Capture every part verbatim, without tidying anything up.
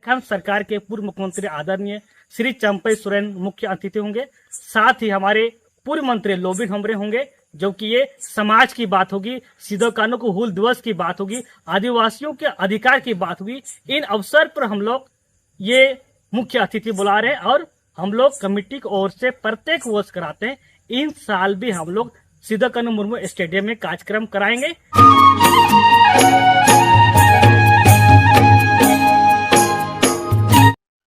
झारखंड सरकार के पूर्व मुख्यमंत्री आदरणीय श्री चंपई सोरेन मुख्य अतिथि होंगे। साथ ही हमारे पूर्व मंत्री लोबिन होमरे होंगे, जो कि ये समाज की बात होगी, सिदो कान्हू को हूल दिवस की बात होगी, आदिवासियों के अधिकार की बात होगी। इन अवसर पर हम लोग ये मुख्य अतिथि बुला रहे हैं और हम लोग कमेटी की ओर से प्रत्येक वर्ष कराते हैं। इन साल भी हम लोग सिदो कान्हू मुर्मू स्टेडियम में कार्यक्रम कराएंगे।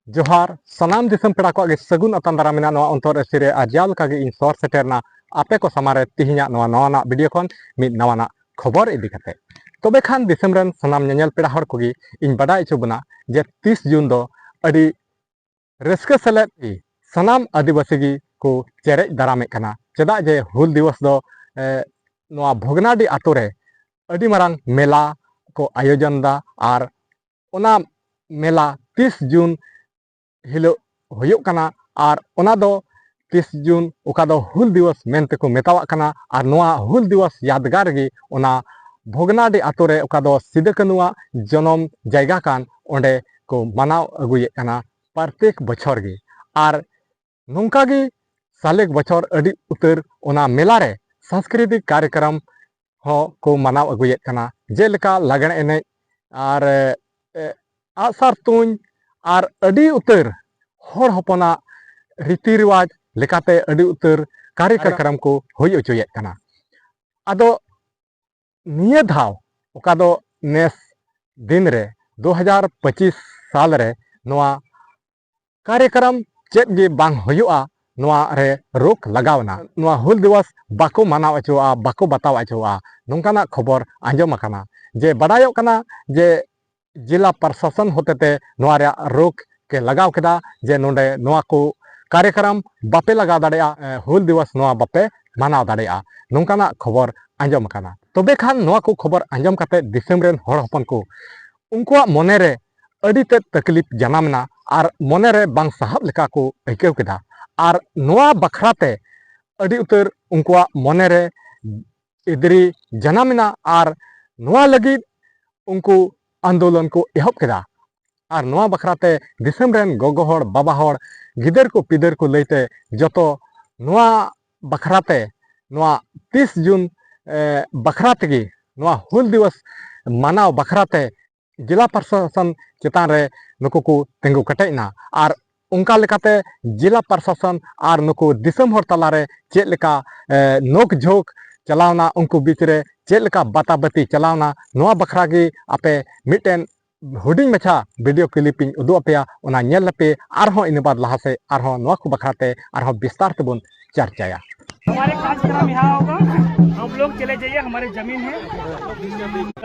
ᱡᱚᱦᱟᱨ, ᱥᱟᱱᱟᱢ ᱫᱤᱥᱚᱢ ᱯᱮᱲᱟ ᱠᱚᱣᱟᱜ ᱜᱮ ᱥᱟᱹᱜᱩᱱ ᱟᱛᱟᱝ ᱫᱟᱨᱟᱢ ᱢᱮᱱᱟᱜ ᱱᱚᱣᱟ ᱚᱱᱛᱚᱨ ᱮᱥᱤ ᱨᱮ᱾ ᱟᱨ ᱡᱟᱣ ᱞᱮᱠᱟ ᱜᱮ ᱤᱧ ᱥᱚᱦᱚᱨ ᱥᱮᱴᱮᱨ ᱮᱱᱟ ᱟᱯᱮ ᱠᱚ ᱥᱟᱢᱟᱝ ᱨᱮ ᱛᱤᱦᱤᱧᱟᱜ ᱱᱚᱣᱟ ᱱᱟᱣᱟᱱᱟᱜ ᱵᱷᱤᱰᱤᱭᱳ ᱠᱷᱚᱱ ᱢᱤᱫ ᱱᱟᱣᱟᱱᱟᱜ ᱠᱷᱚᱵᱚᱨ ᱤᱫᱤ ᱠᱟᱛᱮ᱾ ᱛᱚᱵᱮ ᱠᱷᱟᱱ ᱫᱤᱥᱚᱢ ᱨᱮᱱ ᱥᱟᱱᱟᱢ ᱧᱮᱧᱮᱞ ᱯᱮᱲᱟ ᱦᱚᱲ ᱠᱚᱜᱮ ᱤᱧ ᱵᱟᱰᱟᱭ ᱦᱚᱪᱚ ᱵᱚᱱᱟ ᱡᱮ ᱛᱤᱥ ᱡᱩᱱ ᱫᱚ ᱟᱹᱰᱤ ᱨᱟᱹᱥᱠᱟᱹ ᱥᱮᱞᱮᱫ ᱜᱮ ᱥᱟᱱᱟᱢ ᱟᱹᱫᱤᱵᱟᱹᱥᱤ ᱜᱮ ᱠᱚ ᱪᱮᱨᱮᱡ ᱫᱟᱨᱟᱢᱮᱫ ᱠᱟᱱᱟ᱾ ᱪᱮᱫᱟᱜ ᱡᱮ ᱦᱩᱞ ᱫᱤᱵᱚᱥ ᱫᱚ, ᱮ, ᱱᱚᱣᱟ ᱵᱷᱚᱜᱽᱱᱟᱰᱤ ᱟᱛᱳ ᱨᱮ ᱟᱹᱰᱤ ᱢᱟᱨᱟᱝ ᱢᱮᱞᱟ ᱠᱚ ᱟᱭᱳᱡᱚᱱ ᱮᱫᱟ᱾ ᱟᱨ ᱚᱱᱟ ᱢᱮᱞᱟ ᱛᱤᱥ ᱡᱩᱱ ᱦᱤᱞᱳᱜ ᱦᱩᱭᱩᱜ ᱠᱟᱱᱟ᱾ ᱟᱨ ᱚᱱᱟ ᱫᱚ ᱛᱤᱥ ᱡᱩᱱ, ᱚᱠᱟ ᱫᱚ ᱦᱩᱞ ᱫᱤᱵᱚᱥ ᱢᱮᱱ ᱛᱮᱠᱚ ᱢᱮᱛᱟᱣᱟᱜ ᱠᱟᱱᱟ᱾ ᱟᱨ ᱱᱚᱣᱟ ᱦᱩᱞ ᱫᱤᱵᱚᱥ ᱭᱟᱫᱽᱜᱟᱨ ᱜᱮ ᱚᱱᱟ ᱵᱷᱚᱜᱽᱱᱟᱰᱤ ᱟᱛᱳ ᱨᱮ, ᱚᱠᱟ ᱫᱚ ᱥᱤᱫᱩ ᱠᱟᱹᱱᱩᱣᱟᱜ ᱡᱚᱱᱚᱢ ᱡᱟᱭᱜᱟ ᱠᱟᱱ, ᱚᱸᱰᱮ ᱠᱚ ᱢᱟᱱᱟᱣ ᱟᱹᱜᱩᱭᱮᱫ ᱠᱟᱱᱟ ᱯᱨᱚᱛᱮᱠ ᱵᱚᱪᱷᱚᱨ ᱜᱮ᱾ ᱟᱨ ᱱᱚᱝᱠᱟ ᱜᱮ ᱥᱟᱞᱮᱠ ᱵᱚᱪᱷᱚᱨ ᱟᱹᱰᱤ ᱩᱛᱟᱹᱨ ᱚᱱᱟ ᱢᱮᱞᱟ ᱨᱮ ᱥᱟᱝᱥᱠᱨᱤᱛᱤᱠ ᱠᱟᱨᱭᱚᱠᱨᱚᱢ ᱦᱚᱸ ᱠᱚ ᱢᱟᱱᱟᱣ ᱟᱹᱜᱩᱭᱮᱫ ᱠᱟᱱᱟ, ᱡᱮᱞᱮᱠᱟ ᱞᱟᱜᱽᱬᱮ ᱮᱱᱮᱡ ᱟᱨ, ᱮ, ᱟᱜᱼᱥᱟᱨ ᱛᱩᱧ ᱟᱨ ᱟᱹᱰᱤ ᱩᱛᱟᱹᱨ ᱦᱚᱲ ᱦᱚᱯᱚᱱᱟᱜ ᱨᱤᱛᱤ ᱨᱮᱣᱟᱡᱽ ᱞᱮᱠᱟᱛᱮ ᱟᱹᱰᱤ ᱩᱛᱟᱹᱨ ᱠᱟᱨᱭᱚᱠᱨᱚᱢ ᱠᱚ ᱦᱩᱭ ᱦᱚᱪᱚᱭᱮᱫ ᱠᱟᱱᱟ᱾ ᱟᱫᱚ ᱱᱤᱭᱟᱹ ᱫᱷᱟᱣ, ᱚᱠᱟ ᱫᱚ ᱱᱮᱥ ᱫᱤᱱ ᱨᱮ, ᱫᱩ ᱦᱟᱡᱟᱨ ᱯᱚᱸᱪᱤᱥ ᱥᱟᱞ ᱨᱮ ᱱᱚᱣᱟ ᱠᱟᱨᱭᱚᱠᱨᱚᱢ ᱪᱮᱫ ᱜᱮ ᱵᱟᱝ ᱦᱩᱭᱩᱜᱼᱟ, ᱱᱚᱣᱟ ᱨᱮ ᱨᱳᱠ ᱞᱟᱜᱟᱣ ᱮᱱᱟ᱾ ᱱᱚᱣᱟ ᱦᱩᱞ ᱫᱤᱵᱚᱥ ᱵᱟᱠᱚ ᱢᱟᱱᱟᱣ ᱦᱚᱪᱚᱣᱟᱜᱼᱟ, ᱵᱟᱠᱚ ᱵᱟᱛᱟᱣ ᱦᱚᱪᱚᱣᱟᱜᱼᱟ, ᱱᱚᱝᱠᱟᱱᱟᱜ ᱠᱷᱚᱵᱚᱨ ᱟᱸᱡᱚᱢ ᱟᱠᱟᱱᱟ᱾ ᱡᱮ ᱵᱟᱰᱟᱭᱚᱜ ᱠᱟᱱᱟ ᱡᱮ ᱡᱮᱞᱟ ᱯᱨᱚᱥᱟᱥᱚᱱ ᱦᱚᱛᱮᱛᱮ ᱱᱚᱣᱟ ᱨᱮᱭᱟᱜ ᱨᱳᱠ ᱠᱮ ᱞᱟᱜᱟᱣ ᱠᱮᱫᱟ, ᱡᱮ ᱱᱚᱰᱮ ᱱᱚᱣᱟ ᱠᱚ ᱠᱟᱨᱭᱚᱠᱨᱚᱢ ᱵᱟᱯᱮ ᱞᱟᱜᱟᱣ ᱫᱟᱲᱮᱭᱟᱜᱼᱟ, ᱮ, ᱦᱩᱞ ᱫᱤᱵᱚᱥ ᱱᱚᱣᱟ ᱵᱟᱯᱮ ᱢᱟᱱᱟᱣ ᱫᱟᱲᱮᱭᱟᱜᱼᱟ, ᱱᱚᱝᱠᱟᱱᱟᱜ ᱠᱷᱚᱵᱚᱨ ᱟᱸᱡᱚᱢ ᱟᱠᱟᱱᱟ᱾ ᱛᱚᱵᱮ ᱠᱷᱟᱱ ᱱᱚᱣᱟ ᱠᱚ ᱠᱷᱚᱵᱚᱨ ᱟᱸᱡᱚᱢ ᱠᱟᱛᱮ ᱫᱤᱥᱚᱢ ᱨᱮᱱ ᱦᱚᱲ ᱦᱚᱯᱚᱱ ᱠᱚ, ᱩᱱᱠᱩᱣᱟᱜ ᱢᱚᱱᱮ ᱨᱮ ᱟᱹᱰᱤ ᱛᱮᱫ ᱛᱟᱠᱞᱤᱯ ᱡᱟᱱᱟᱢ ᱮᱱᱟ ᱟᱨ ᱢᱚᱱᱮ ᱨᱮ ᱵᱟᱝ ᱥᱟᱦᱟᱵ ᱞᱮᱠᱟ ᱠᱚ ᱟᱹᱭᱠᱟᱹᱣ ᱠᱮᱫᱟ᱾ ᱟᱨ ᱱᱚᱣᱟ ᱵᱟᱠᱷᱨᱟ ᱛᱮ ᱟᱹᱰᱤ ᱩᱛᱟᱹᱨ ᱩᱱᱠᱩᱣᱟᱜ ᱢᱚᱱᱮ ᱨᱮ ᱮᱫᱽᱨᱤ ᱡᱟᱱᱟᱢ ᱮᱱᱟ ᱟᱨ ᱱᱚᱣᱟ ᱞᱟᱹᱜᱤᱫ ᱩᱱᱠᱩ ᱟᱱᱫᱳᱞᱚᱱ ᱠᱚ ᱮᱦᱚᱵ ᱠᱮᱫᱟ᱾ ᱟᱨ ᱱᱚᱣᱟ ᱵᱟᱠᱷᱨᱟ ᱛᱮ ᱫᱤᱥᱚᱢ ᱨᱮᱱ ᱜᱚᱜᱚ ᱦᱚᱲ, ᱵᱟᱵᱟ ᱦᱚᱲ, ᱜᱤᱫᱟᱹᱨ ᱠᱚ, ᱯᱤᱫᱟᱹᱨ ᱠᱚ ᱞᱟᱹᱭᱛᱮ ᱡᱚᱛᱚ ᱱᱚᱣᱟ ᱵᱟᱠᱷᱨᱟ ᱛᱮ, ᱱᱚᱣᱟ ᱛᱤᱥ ᱡᱩᱱ, ᱮ, ᱵᱟᱠᱷᱨᱟ ᱛᱮᱜᱮ, ᱱᱚᱣᱟ ᱦᱩᱞ ᱫᱤᱵᱚᱥ ᱢᱟᱱᱟᱣ ᱵᱟᱠᱷᱨᱟ ᱛᱮ ᱡᱮᱞᱟ ᱯᱨᱚᱥᱟᱥᱚᱱ ᱪᱮᱛᱟᱱ ᱨᱮ ᱱᱩᱠᱩ ᱠᱚ ᱛᱤᱸᱜᱩ ᱠᱮᱴᱮᱡ ᱮᱱᱟ᱾ ᱟᱨ ᱚᱱᱠᱟ ᱞᱮᱠᱟᱛᱮ ᱡᱮᱞᱟ ᱯᱨᱚᱥᱟᱥᱚᱱ ᱟᱨ ᱱᱩᱠᱩ ᱫᱤᱥᱚᱢ ᱦᱚᱲ ᱛᱟᱞᱟᱨᱮ ᱪᱮᱫ ᱞᱮᱠᱟ, ᱮ, ᱱᱳᱠ ᱡᱷᱳᱠ ᱪᱟᱞᱟᱣᱱᱟ, ᱩᱱᱠᱩ ᱵᱤᱪ ᱨᱮ ᱪᱮᱫ ᱞᱮᱠᱟ ᱵᱟᱛᱟᱵᱟᱹᱛᱤ ᱪᱟᱞᱟᱣᱱᱟ, ᱱᱚᱣᱟ ᱵᱟᱠᱷᱨᱟ ᱜᱮ ᱟᱯᱮ ᱢᱤᱫᱴᱮᱱ ᱦᱩᱰᱤᱧ ᱢᱟᱪᱷᱟ ᱵᱷᱤᱰᱤᱭᱳ ᱠᱞᱤᱯ ᱤᱧ ᱩᱫᱩᱜ ᱟᱯᱮᱭᱟ, ᱚᱱᱟ ᱧᱮᱞ ᱞᱮᱯᱮ᱾ ᱟᱨᱦᱚᱸ ᱤᱱᱟᱹ ᱵᱟᱫᱽ ᱞᱟᱦᱟ ᱥᱮᱫ ᱟᱨᱦᱚᱸ ᱱᱚᱣᱟ ᱠᱚ ᱵᱟᱠᱷᱨᱟ ᱛᱮ ᱟᱨᱦᱚᱸ ᱵᱤᱥᱛᱟᱨ ᱛᱮᱵᱚᱱ ᱪᱟᱨᱪᱟᱭᱟ᱾ हमारे कार्यक्रम यहाँ होगा, आप लोग चले जाइए, हमारी जमीन है,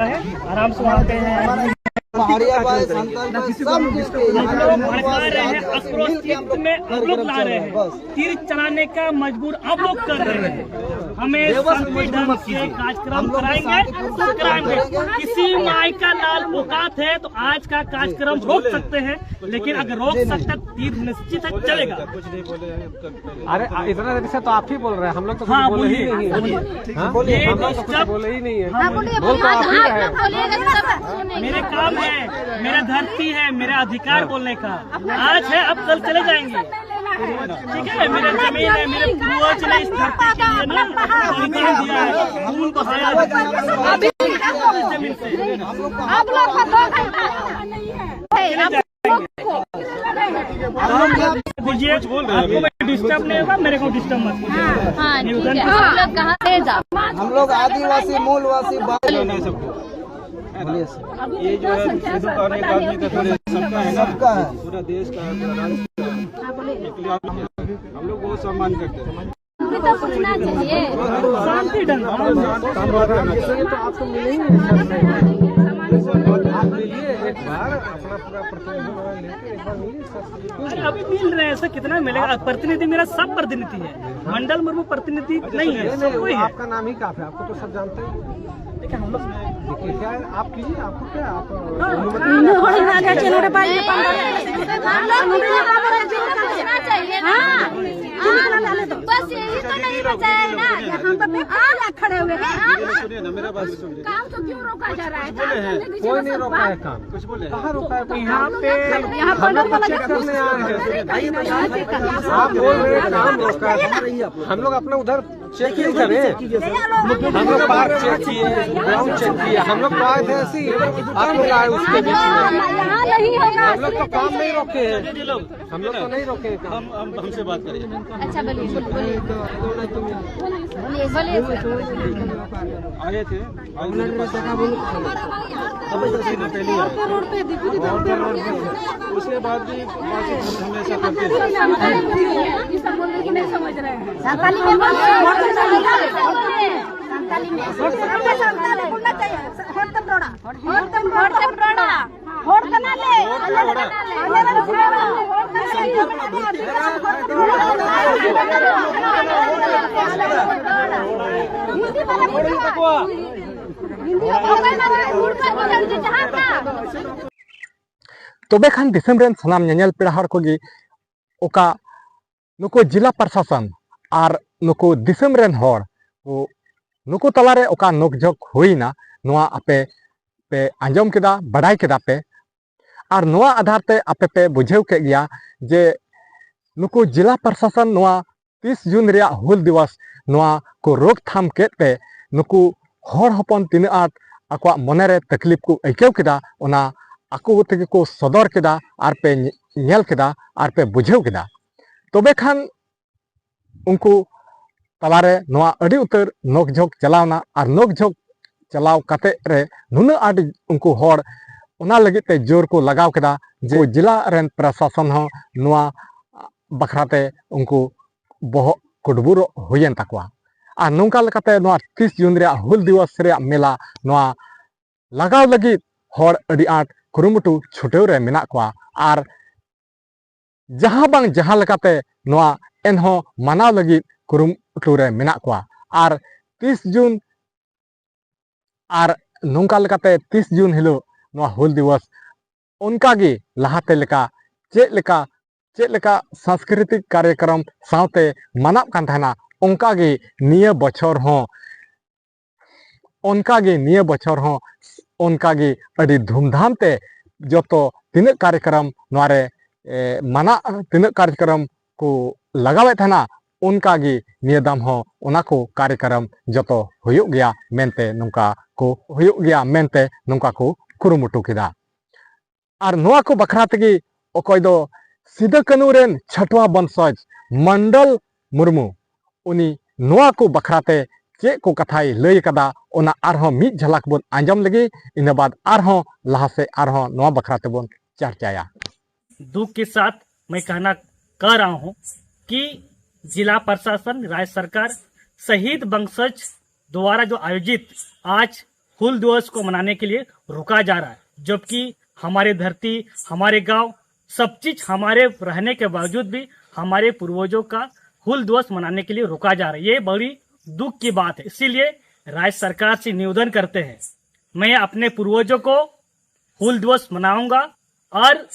है, आराम से वहाँ पे है। पहाड़िया भाई, संताल भाई, सब मिलके यहाँ पे हम लोग भड़का रहे हैं, आक्रोशित में हम लोग ला रहे हैं। तीर चलाने का मजबूर आप लोग कर रहे हैं। हमें शांति ढंग से कार्यक्रम कराएंगे तो कराएंगे। किसी माई का लाल औकात है तो आज का कार्यक्रम रोक सकते हैं, लेकिन अगर रोक सकते हैं, तीर निश्चित है चलेगा। अरे, आ, इतना देर से तो आप ही बोल रहे हैं, हम लोग तो कुछ हाँ, बोले ही बोलिए, नहीं है। बोलिए। हाँ? ये हम लोग तो कुछ डिस्टर्ब बोले ही नहीं है। हाँ, बोलिए, बोल तो बोलिए, आप ही आप रहे हैं। लोग बोलिएगा तो सब सुनेंगे। मेरे काम है, मेरा धरती है, मेरा अधिकार बोलने का। आज है, अब कल चले जाएंगे। ठीक है, मेरे जमीन है, मेरे पूर्वज ने इस धरती के लिए ना बलिदान दिया है, खून बहाया है। अभी इस जमीन से। आप लोग का दो घंटा है। दीजिए, आपको कोई डिस्टर्ब नहीं होगा, मेरे को डिस्टर्ब मत कीजिए। हाँ, ठीक है। आप लोग कहाँ से जा? हम लोग आदिवासी मूलवासी बाल। बोलिए सर। ये जो है, हिंदू का और एक आदमी का थोड़े सबका है ना, सबका है। पूरा देश का, राज्य का। हम लोग बहुत सम्मान करते हैं। शांति ढंग से। अरे, अभी मिल रहे हैं सर, कितना मिलेगा? प्रतिनिधि मेरा सब प्रतिनिधि है, मंडल मुर्मू प्रतिनिधि नहीं है, सब कोई है। आपका नाम ही काफी है, आपको तो सब जानते हैं। देखिए, हम लोग देखिए, क्या है, आप कीजिए, आपको क्या, आप हिंदू होने वाले अच्छे नोटे पाएंगे, हम लोग को पूछना चाहिए ना। हाँ। बस यही तो नहीं हम तो पेपर के लिए खड़े हुए हैं। सुनिए ना, मेरा बात सुनिए। काम तो क्यों रोका जा रहा है? बोले हैं। कोई नहीं रोका है काम। कुछ बोले हैं। कहाँ रोका है कोई? यहाँ पे यहाँ पर हम लोग तो चेक करने आए हैं। आप बोल रहे हैं काम रोका है। हम लोग अपना उधर चेक नहीं करे। हम लोग पार्क चेक किए, ग्राउंड चेक किए। हम लोग तो आए थे ऐसे ही, आप लोग आए उसके बीच में। यहाँ नहीं होगा। हम लोग तो काम नहीं रोके हैं। हम लोग तो नहीं रोके हैं काम। हम हम हमसे बात करिए। अच्छा, बोलिए, बोलिए। बोलिए, बोलिए। आए थे, आए थे। रोड पे, रोड पे, दीदी, दीदी, रोड पे। उसके बाद भी बातचीत हम हमेशा करते हैं। ये सब बोल रहे कि नहीं समझ रहे हैं। संताली में बोल रहे हैं। संताली में। संताली बोलना चाहिए। होतम रोड़ा। होतम रोड़ा। होतम रोड़ा। होतम रोड़ा। ᱛᱚᱵᱮ ᱠᱷᱟᱱ ᱫᱤᱥᱚᱢ ᱨᱮᱱ ᱥᱟᱱᱟᱢ ᱧᱮᱧᱮᱞ ᱯᱮᱲᱟ ᱦᱚᱲ ᱠᱚᱜᱮ ᱚᱠᱟ ᱱᱩᱠᱩ ᱡᱮᱞᱟ ᱯᱨᱚᱥᱟᱥᱚᱱ ᱟᱨ ᱱᱩᱠᱩ ᱫᱤᱥᱚᱢ ᱨᱮᱱ ᱦᱚᱲ ᱠᱚ ᱱᱩᱠᱩ ᱛᱟᱞᱟᱨᱮ ᱚᱠᱟ ᱱᱚᱠᱡᱷᱚᱠ ᱦᱩᱭᱱᱟ, ᱱᱚᱣᱟ ᱟᱯᱮ ᱯᱮ ᱟᱸᱡᱚᱢ ᱠᱮᱫᱟ, ᱵᱟᱰᱟᱭ ᱠᱮᱫᱟ ᱯᱮ᱾ ᱟᱨ ᱱᱚᱣᱟ ᱟᱫᱷᱟᱨ ᱛᱮ ᱟᱯᱮ ᱯᱮ ᱵᱩᱡᱷᱟᱹᱣ ᱠᱮᱫ ᱜᱮᱭᱟ ᱡᱮ ᱱᱩᱠᱩ ᱡᱮᱞᱟ ᱯᱨᱚᱥᱟᱥᱚᱱ ᱱᱚᱣᱟ ᱛᱤᱥ ᱡᱩᱱ ᱨᱮᱭᱟᱜ ᱦᱩᱞ ᱫᱤᱵᱚᱥ ᱱᱚᱣᱟ ᱠᱚ ᱨᱳᱠᱛᱷᱟᱢ ᱠᱮᱫ ᱛᱮ ᱱᱩᱠᱩ ᱦᱚᱲ ᱦᱚᱯᱚᱱ ᱛᱤᱱᱟᱹᱜ ᱟᱸᱴ ᱟᱠᱚᱣᱟᱜ ᱢᱚᱱᱮᱨᱮ ᱛᱟᱠᱞᱤᱯ ᱠᱚ ᱟᱹᱭᱠᱟᱹᱣ ᱠᱮᱫᱟ, ᱚᱱᱟ ᱟᱠᱚ ᱛᱮᱜᱮ ᱠᱚ ᱥᱚᱫᱚᱨ ᱠᱮᱫᱟ ᱟᱨ ᱯᱮ ᱧᱮ- ᱧᱮᱞ ᱠᱮᱫᱟ ᱟᱨ ᱯᱮ ᱵᱩᱡᱷᱟᱹᱣ ᱠᱮᱫᱟ᱾ ᱛᱚᱵᱮ ᱠᱷᱟᱱ ᱩᱱᱠᱩ ᱛᱟᱞᱟᱨᱮ ᱱᱚᱣᱟ ᱟᱹᱰᱤ ᱩᱛᱟᱹᱨ ᱱᱚᱠᱡᱷᱚᱠ ᱪᱟᱞᱟᱣᱱᱟ᱾ ᱟᱨ ᱱᱚᱠᱡᱷᱚᱠ ᱪᱟᱞᱟᱣ ᱠᱟᱛᱮ ᱨᱮ ᱱᱩᱱᱟᱹᱜ ᱟᱸᱴ ᱩᱱᱠᱩ ᱦᱚᱲ ᱚᱱᱟ ᱞᱟᱹᱜᱤᱫ ᱛᱮ ᱡᱳᱨ ᱠᱚ ᱞᱟᱜᱟᱣ ᱠᱮᱫᱟ ᱡᱮ ᱡᱮᱞᱟ ᱨᱮᱱ ᱯᱨᱚᱥᱟᱥᱚᱱ ᱦᱚᱸ ᱱᱚᱣᱟ ᱵᱟᱠᱷᱨᱟ ᱛᱮ ᱩᱱᱠᱩ ᱵᱚᱦᱚᱜ ᱠᱩᱰᱵᱩᱨᱚᱜ ᱦᱩᱭᱮᱱ ᱛᱟᱠᱚᱣᱟ᱾ ᱟᱨ ᱱᱚᱝᱠᱟ ᱞᱮᱠᱟᱛᱮ ᱱᱚᱣᱟ ᱛᱤᱥ ᱡᱩᱱ ᱨᱮᱭᱟᱜ ᱦᱩᱞ ᱫᱤᱵᱚᱥ ᱨᱮᱭᱟᱜ ᱢᱮᱞᱟ ᱱᱚᱣᱟ ᱞᱟᱜᱟᱣ ᱞᱟᱹᱜᱤᱫ ᱦᱚᱲ ᱟᱹᱰᱤ ᱟᱸᱴ ᱠᱩᱨᱩᱢᱩᱴᱩ ᱪᱷᱩᱴᱟᱹᱣ ᱨᱮ ᱢᱮᱱᱟᱜ ᱠᱚᱣᱟ᱾ ᱟᱨ ᱡᱟᱦᱟᱸ ᱵᱟᱝ ᱡᱟᱦᱟᱸ ᱞᱮᱠᱟᱛᱮ ᱱᱚᱣᱟ ᱮᱱᱦᱚᱸ ᱢᱟᱱᱟᱣ ᱞᱟᱹᱜᱤᱫ ᱠᱩᱨᱩᱢᱩᱴᱩ ᱨᱮ ᱢᱮᱱᱟᱜ ᱠᱚᱣᱟ᱾ ᱟᱨ ᱛᱤᱥ ᱡᱩᱱ ᱟᱨ ᱱᱚᱝᱠᱟ ᱞᱮᱠᱟᱛᱮ ᱛᱤᱥ ᱡᱩᱱ ᱦᱤᱞᱳᱜ ᱱᱚᱣᱟ ᱦᱩᱞ ᱫᱤᱵᱚᱥ ᱚᱱᱠᱟᱜᱮ ᱞᱟᱦᱟᱛᱮ ᱞᱮᱠᱟ ᱪᱮᱫ ᱞᱮᱠᱟ ᱪᱮᱫ ᱞᱮᱠᱟ ᱥᱟᱝᱥᱠᱨᱤᱛᱤᱠ ᱠᱟᱨᱭᱚᱠᱨᱚᱢ ᱥᱟᱶᱛᱮ ᱢᱟᱱᱟᱣ ᱠᱟᱱ ᱛᱟᱦᱮᱱᱟ, ᱚᱱᱠᱟᱜᱮ ᱱᱤᱭᱟᱹ ᱵᱚᱪᱷᱚᱨ ᱦᱚᱸ ᱚᱱᱠᱟᱜᱮ ᱱᱤᱭᱟᱹ ᱵᱚᱪᱷᱚᱨ ᱦᱚᱸ ᱚᱱᱠᱟᱜᱮ ᱟᱹᱰᱤ ᱫᱷᱩᱢᱫᱷᱟᱢ ᱛᱮ ᱡᱚᱛᱚ ᱛᱤᱱᱟᱹᱜ ᱠᱟᱨᱭᱚᱠᱨᱚᱢ ᱱᱚᱣᱟ ᱨᱮ ᱮ, ᱢᱟᱱᱟᱜ ᱛᱤᱱᱟᱹᱜ ᱠᱟᱨᱭᱚᱠᱨᱚᱢ ᱠᱚ ᱞᱟᱜᱟᱣᱮᱫ ᱛᱟᱦᱮᱱᱟ, ᱚᱱᱠᱟᱜᱮ ᱱᱤᱭᱟᱹ ᱫᱟᱢ ᱦᱚᱸ ᱚᱱᱟ ᱠᱚ ᱠᱟᱨᱭᱚᱠᱨᱚᱢ ᱡᱚᱛᱚ ᱦᱩᱭᱩᱜ ᱜᱮᱭᱟ ᱢᱮᱱᱛᱮ ᱱᱚᱝᱠᱟ ᱠᱚ ᱦᱩᱭᱩᱜ ᱜᱮᱭᱟ ᱢᱮᱱᱛᱮ ᱱᱚᱝᱠᱟ ᱠᱚ ᱠᱩᱨᱩᱢᱩᱴᱩ ᱠᱮᱫᱟ᱾ ᱟᱨ ᱱᱚᱣᱟ ᱠᱚ ᱵᱟᱠᱷᱨᱟ ᱛᱮᱜᱮ ᱚᱠᱚᱭ ᱫᱚ ᱥᱤᱫᱩ ᱠᱟᱹᱱᱩ ᱨᱮᱱ ᱪᱷᱟᱹᱴᱣᱟ ᱵᱚᱝᱥᱚᱡᱽ ᱢᱚᱱᱰᱚᱞ ᱢᱩᱨᱢᱩ, ᱩᱱᱤ ᱱᱚᱣᱟ ᱠᱚ ᱵᱟᱠᱷᱨᱟ ᱛᱮ ᱪᱮᱫ ᱠᱚ ᱠᱟᱛᱷᱟᱭ ᱞᱟᱹᱭ ᱟᱠᱟᱫᱟ, ᱚᱱᱟ ᱟᱨᱦᱚᱸ ᱢᱤᱫ ᱡᱷᱟᱞᱟᱠ ᱵᱚᱱ ᱟᱸᱡᱚᱢ ᱞᱮᱜᱮ, ᱤᱱᱟᱹ ᱵᱟᱫ ᱟᱨᱦᱚᱸ ᱞᱟᱦᱟ ᱥᱮᱫ ᱟᱨᱦᱚᱸ ᱱᱚᱣᱟ ᱵᱟᱠᱷᱨᱟ ᱛᱮᱵᱚᱱ ᱪᱟᱨᱪᱟᱭᱟ᱾ दुख के साथ मैं कहना कह रहा हूं कि जिला प्रशासन, राज्य सरकार शहीद वंशज द्वारा जो आयोजित आज हूल दिवस को मनाने के लिए रुका जा रहा है, जबकि हमारे धरती, हमारे गांव, सब चीज हमारे रहने के बावजूद भी हमारे पूर्वजों का हूल दिवस मनाने के लिए रुका जा रहा है। ये बड़ी दुख की बात है। इसीलिए राज्य सरकार से निवेदन करते हैं, मैं अपने पूर्वजों को हूल दिवस मनाऊंगा और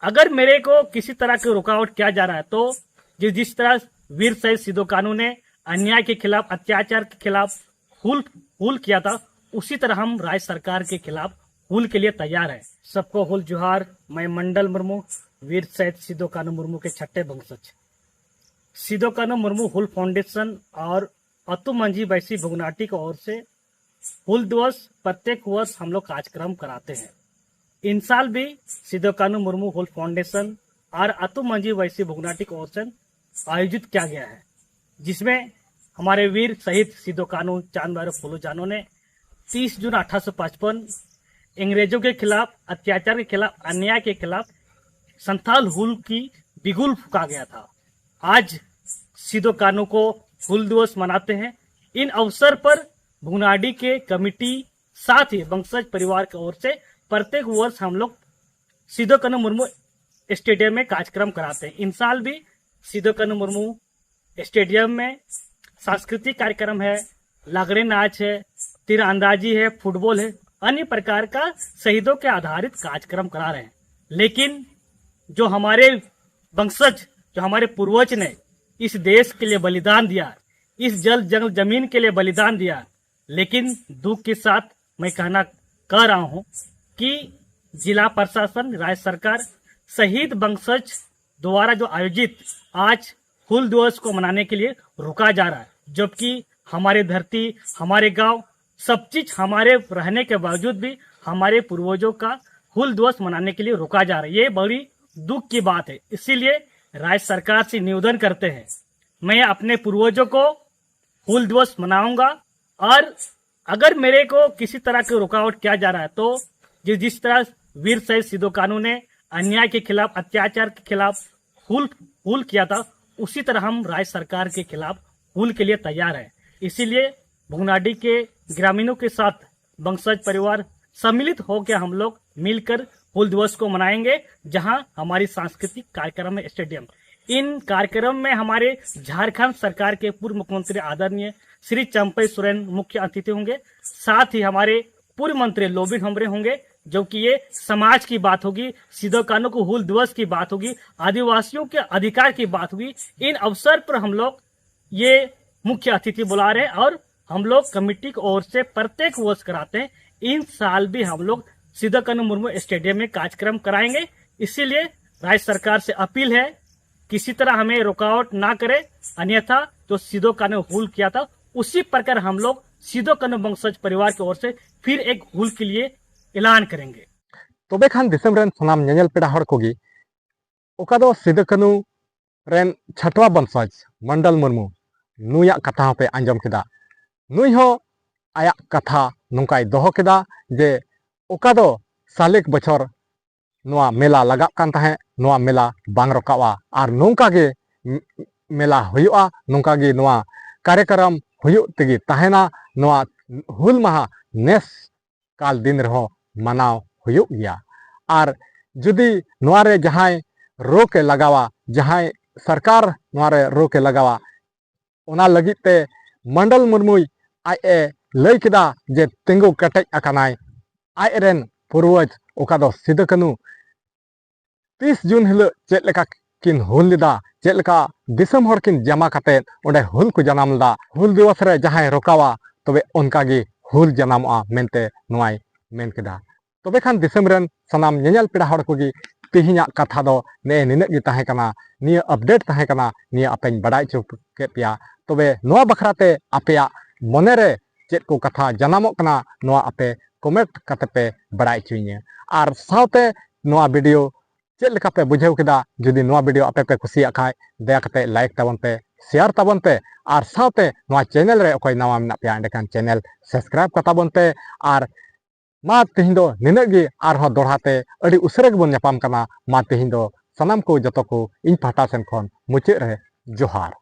अगर मेरे को किसी तरह की रुकावट किया जा रहा है तो जिस जिस तरह वीर शहीद सिद्धो कानू ने अन्याय के खिलाफ, अत्याचार के खिलाफ हूल हूल किया था, उसी तरह हम राज्य सरकार के खिलाफ हूल के लिए तैयार हैं। सबको हूल जोहार। मैं मंडल मुर्मू, वीर शहीद सिद्धो कानू मुर्मू के छठे वंशज। सिद्धो कानू मुर्मू हूल फाउंडेशन और अतु मंजी बैसी भुगनाटी की ओर से हूल दिवस प्रत्येक वर्ष हम लोग कार्यक्रम कराते हैं। इन साल भी सिद्धो कानू मुर्मू हूल फाउंडेशन और अतु मंजी वैसी भुगनाटी की ओर से आयोजित किया गया है, जिसमें हमारे वीर शहीद सिद्धो कानू चांद भैरव फूलो जानो ने तीस जून अठारह सौ पचपन अंग्रेजों के खिलाफ, अत्याचार के खिलाफ, अन्याय के खिलाफ संथाल हूल की बिगुल फूंका गया था। आज सिद्धो कानू को हूल दिवस मनाते हैं। इन अवसर पर भुगनाडी के कमेटी, साथ ही वंशज परिवार की ओर से प्रत्येक वर्ष हम लोग सिद्धो कानू मुर्मू स्टेडियम में कार्यक्रम कराते हैं। इन साल भी सिद्धो कानू मुर्मू स्टेडियम में सांस्कृतिक कार्यक्रम है, लागड़े नाच है, तीरंदाजी है, फुटबॉल है, अन्य प्रकार का शहीदों के आधारित कार्यक्रम करा रहे हैं। लेकिन जो हमारे वंशज, जो हमारे पूर्वज ने इस देश के लिए बलिदान दिया, इस जल जंगल जमीन के लिए बलिदान दिया। लेकिन दुख के साथ मैं कहना कह रहा हूं कि जिला प्रशासन, राज्य सरकार शहीद वंशज द्वारा जो आयोजित आज हूल दिवस को मनाने के लिए रुका जा रहा है, जबकि हमारे धरती, हमारे गांव, सब चीज हमारे रहने के बावजूद भी हमारे पूर्वजों का हूल दिवस मनाने के लिए रुका जा रहा है। ये बड़ी दुख की बात है। इसीलिए राज्य सरकार से निवेदन करते हैं, मैं अपने पूर्वजों को हूल दिवस मनाऊंगा, और अगर मेरे को किसी तरह की रुकावट किया जा रहा है तो जिस जिस तरह वीर शहीद सिद्धो कान्हू ने अन्याय के खिलाफ, अत्याचार के खिलाफ हूल हूल किया था, उसी तरह हम राज्य सरकार के खिलाफ हूल के लिए तैयार हैं। इसीलिए भुगनाडीह के ग्रामीणों के साथ वंशज परिवार सम्मिलित होकर हम लोग मिलकर हूल दिवस को मनाएंगे, जहां हमारी सांस्कृतिक कार्यक्रम है स्टेडियम। इन कार्यक्रम में हमारे झारखंड सरकार के पूर्व मुख्यमंत्री आदरणीय श्री चंपई सोरेन मुख्य अतिथि होंगे। साथ ही हमारे पूर्व मंत्री लोबिन होमरे होंगे, जो कि ये समाज की बात होगी, सिद्धो कान्हू को हूल दिवस की बात होगी, आदिवासियों के अधिकार की बात होगी। इन अवसर पर हम लोग ये मुख्य अतिथि बुला रहे हैं और हम लोग कमेटी की ओर से प्रत्येक वर्ष कराते हैं। इन साल भी हम लोग सिद्धो कान्हू मुर्मू स्टेडियम में कार्यक्रम कराएंगे। इसीलिए राज्य सरकार से अपील है, किसी तरह हमें रुकावट ना करे, अन्यथा जो सिद्धो कान्हू हूल किया था, उसी प्रकार हम लोग सिद्धो कान्हू वंशज परिवार की ओर से फिर एक हूल के लिए ऐलान करेंगे। ᱛᱚᱵᱮ ᱠᱷᱟᱱ ᱫᱤᱥᱚᱢ ᱨᱮᱱ ᱥᱟᱱᱟᱢ ᱧᱮᱧᱮᱞ ᱯᱮᱲᱟ ᱦᱚᱲ ᱠᱚᱜᱮ ᱚᱠᱟ ᱫᱚ ᱥᱤᱫᱩ ᱠᱟᱹᱱᱦᱩ ᱨᱮᱱ ᱪᱷᱟᱴᱣᱟ ᱵᱚᱝᱥᱚᱡᱽ ᱢᱚᱱᱰᱚᱞ ᱢᱩᱨᱢᱩ, ᱱᱩᱭᱟᱜ ᱠᱟᱛᱷᱟ ᱦᱚᱸᱯᱮ ᱟᱸᱡᱚᱢ ᱠᱮᱫᱟ᱾ ᱱᱩᱭ ᱦᱚᱸ ᱟᱭᱟᱜ ᱠᱟᱛᱷᱟ ᱱᱚᱝᱠᱟᱭ ᱫᱚᱦᱚ ᱠᱮᱫᱟ ᱡᱮ ᱚᱠᱟ ᱫᱚ ᱥᱟᱞᱮᱠ ᱵᱚᱪᱷᱚᱨ ᱱᱚᱣᱟ ᱢᱮᱞᱟ ᱞᱟᱜᱟᱜ ᱠᱟᱱ ᱛᱟᱦᱮᱸᱫ, ᱱᱚᱣᱟ ᱢᱮᱞᱟ ᱵᱟᱝ ᱨᱟᱠᱟᱵᱼᱟ, ᱟᱨ ᱱᱚᱝᱠᱟ ᱜᱮ ᱢᱮᱞᱟ ᱦᱩᱭᱩᱜᱼᱟ, ᱱᱚᱝᱠᱟ ᱜᱮ ᱱᱚᱣᱟ ᱠᱟᱨᱭᱚᱠᱨᱚᱢ ᱦᱩᱭᱩᱜ ᱛᱮᱜᱮ ᱛᱟᱦᱮᱱᱟ᱾ ᱱᱚᱣᱟ ᱦᱩᱞ ᱢᱟᱦᱟ ᱱᱮᱥ ᱠᱟᱞ ᱫᱤᱱ ᱨᱮᱦᱚᱸ ᱢᱟᱱᱟᱣ ᱦᱩᱭᱩᱜ ᱜᱮᱭᱟ᱾ ᱟᱨ ᱡᱩᱫᱤ ᱱᱚᱣᱟ ᱨᱮ ᱡᱟᱦᱟᱸᱭ ᱨᱳᱠ ᱮ ᱞᱟᱜᱟᱣᱟ, ᱡᱟᱦᱟᱸᱭ ᱥᱚᱨᱠᱟᱨ ᱱᱚᱣᱟ ᱨᱮ ᱨᱳᱠ ᱮ ᱞᱟᱜᱟᱣᱟ, ᱚᱱᱟ ᱞᱟᱹᱜᱤᱫ ᱛᱮ ᱢᱚᱱᱰᱚᱞ ᱢᱩᱨᱢᱩᱭ ᱟᱡ ᱮ ᱞᱟᱹᱭ ᱠᱮᱫᱟ ᱡᱮ ᱛᱤᱸᱜᱩ ᱠᱮᱴᱮᱡ ᱟᱠᱟᱱᱟᱭ᱾ ᱟᱡ ᱨᱮᱱ ᱯᱩᱨᱵᱚᱡᱽ ᱚᱠᱟ ᱫᱚ ᱥᱤᱫᱩ ᱠᱟᱹᱱᱦᱩ ᱛᱤᱥ ᱡᱩᱱ ᱦᱤᱞᱳᱜ ᱪᱮᱫ ᱞᱮᱠᱟ ᱠᱤᱱ ᱦᱩᱞ ᱞᱮᱫᱟ, ᱪᱮᱫ ᱞᱮᱠᱟ ᱫᱤᱥᱚᱢ ᱦᱚᱲ ᱠᱤᱱ ᱡᱟᱢᱟ ᱠᱟᱛᱮ ᱚᱸᱰᱮ ᱦᱩᱞ ᱠᱚ ᱡᱟᱱᱟᱢ ᱞᱮᱫᱟ, ᱦᱩᱞ ᱫᱤᱵᱚᱥ ᱨᱮ ᱡᱟᱦᱟᱸᱭ ᱨᱚᱠᱟᱣᱟ, ᱛᱚᱵᱮ ᱚᱱᱠᱟ ᱜᱮ ᱦᱩᱞ ᱡᱟᱱᱟᱢᱚᱜᱼᱟ ᱢᱮᱱᱛᱮ ᱱᱚᱣᱟᱭ ᱢᱮᱱ ᱠᱮᱫᱟ᱾ ᱛᱚᱵᱮ ᱠᱷᱟᱱ ᱫᱤᱥᱚᱢ ᱨᱮᱱ ᱥᱟᱱᱟᱢ ᱧᱮᱧᱮᱞ ᱯᱮᱲᱟ ᱦᱚᱲ ᱠᱚᱜᱮ, ᱛᱮᱦᱮᱧᱟᱜ ᱠᱟᱛᱷᱟ ᱫᱚ ᱱᱮᱜᱼᱮ ᱱᱤᱱᱟᱹᱜ ᱜᱮ ᱛᱟᱦᱮᱸ ᱠᱟᱱᱟ, ᱱᱤᱭᱟᱹ ᱟᱯᱰᱮᱴ ᱛᱟᱦᱮᱸ ᱠᱟᱱᱟ, ᱱᱤᱭᱟᱹ ᱟᱯᱮᱧ ᱵᱟᱰᱟᱭ ᱦᱚᱪᱚ ᱠᱮᱫ ᱯᱮᱭᱟ᱾ ᱛᱚᱵᱮ ᱱᱚᱣᱟ ᱵᱟᱠᱷᱨᱟ ᱛᱮ ᱟᱯᱮᱭᱟᱜ ᱢᱚᱱᱮ ᱨᱮ ᱪᱮᱫ ᱠᱚ ᱠᱟᱛᱷᱟ ᱡᱟᱱᱟᱢᱚᱜ ᱠᱟᱱᱟ, ᱱᱚᱣᱟ ᱟᱯᱮ ᱠᱚᱢᱮᱱᱴ ᱠᱟᱛᱮ ᱯᱮ ᱵᱟᱲᱟᱭ ᱦᱚᱪᱚᱧᱟ᱾ ᱟᱨ ᱥᱟᱶᱛᱮ ᱱᱚᱣᱟ ᱵᱷᱤᱰᱤᱭᱳ ᱪᱮᱫ ᱞᱮᱠᱟ ᱯᱮ ᱵᱩᱡᱷᱟᱹᱣ ᱠᱮᱫᱟ? ᱡᱩᱫᱤ ᱱᱚᱣᱟ ᱵᱷᱤᱰᱤᱭᱳ ᱟᱯᱮ ᱯᱮ ᱠᱩᱥᱤᱭᱟᱜ ᱠᱷᱟᱡ, ᱫᱟᱭᱟ ᱠᱟᱛᱮ ᱞᱟᱭᱤᱠ ᱛᱟᱵᱚᱱ ᱯᱮ, ᱥᱮᱭᱟᱨ ᱛᱟᱵᱚᱱ ᱯᱮ, ᱟᱨ ᱥᱟᱶᱛᱮ ᱱᱚᱣᱟ ᱪᱮᱱᱮᱞ ᱨᱮ ᱚᱠᱚᱭ ᱱᱟᱣᱟ ᱢᱮᱱᱟᱜ ᱯᱮᱭᱟ, ᱮᱸᱰᱮᱠᱷᱟᱱ ᱪᱮᱱᱮᱞ ᱥᱟᱵᱥᱠᱨᱟᱭᱤᱵ ᱠᱟᱛᱟ ᱵᱚᱱ ᱯᱮ᱾ ᱟᱨ ᱢᱟ ᱛᱮᱦᱮᱧ ᱫᱚ ᱱᱤᱱᱟᱹᱜ ᱜᱮ, ᱟᱨᱦᱚᱸ ᱫᱚᱲᱦᱟ ᱛᱮ ᱟᱹᱰᱤ ᱩᱥᱟᱹᱨᱟ ᱜᱮᱵᱚᱱ ᱧᱟᱯᱟᱢ ᱠᱟᱱᱟ᱾ ᱢᱟ ᱛᱮᱦᱮᱧ ᱫᱚ ᱥᱟᱱᱟᱢ ᱠᱚ, ᱡᱚᱛᱚ ᱠᱚ, ᱤᱧ ᱯᱟᱦᱴᱟ ᱥᱮᱱ ᱠᱷᱚᱱ ᱢᱩᱪᱟᱹᱫ ᱨᱮ ᱡᱚᱦᱟᱨ᱾